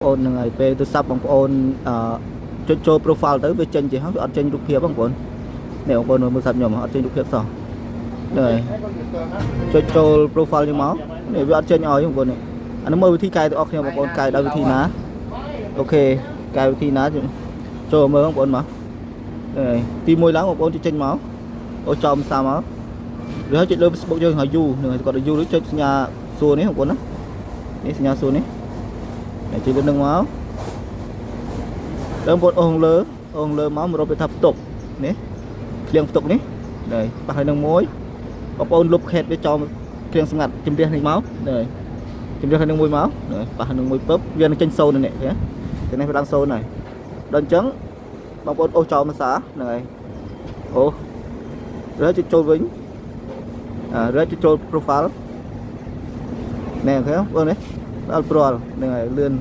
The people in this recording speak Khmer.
អូនហ្នឹងហើយពេលទូរស័ព្ទបងប្អូនអឺចុចចូល profile ទៅវាចេញជាហើយវាអត់ចេញរូបភាពបងប្អូននេះបងប្អូនមើលទូរស័ព្ទខ្ញុំអត់ចេញរូបភាពសោះហ្នឹងហើយចុចចូល profile នេះមកនេះវាអត់ចេញឲ្យបងប្អូននេះអានោះមើលវិធីកែទាំងអស់គ្នាបងប្អូនកែដោយវិធីណាOK កែវិធីណាចូលមើលបងប្អូនមកហ្នឹងហើយទី1ឡើងបងប្អូនចុចចេញមកអូចំសាមកឬហើយចុចលើ Facebook យើងហើយយូហ្នឹងហើយគាត់យូឬចុចសញ្ញាសួរនេះបងប្អូនណានេះសញ្ញាសួរនេះ តែជួយលើនឹងមកដើមបងប្អូនអូសលើអូសលើមករកវាថាផ្ទុកនេះឃ្លៀងផ្ទុកនេះនេះប៉ះឲ្យនឹងមួយបងប្អូនលុបខេតវាចោលឃ្លៀងសម្ងាត់ជំរះនេះមកនេះជំរះឲ្យនឹងមួយមកនេះប៉ះនឹងមួយពឹបវានឹងចេញសូន្យនេះឃើញទេនេះវាឡើងសូន្យហើយដល់អញ្ចឹងបងប្អូនអូសចោលមួយសាហ្នឹងហើយអូរើចុចចូលវិញអើរើចុចចូល profile នេះឃើញបងនេះដល់ព្រាល់ហ្នឹងហើយលឿន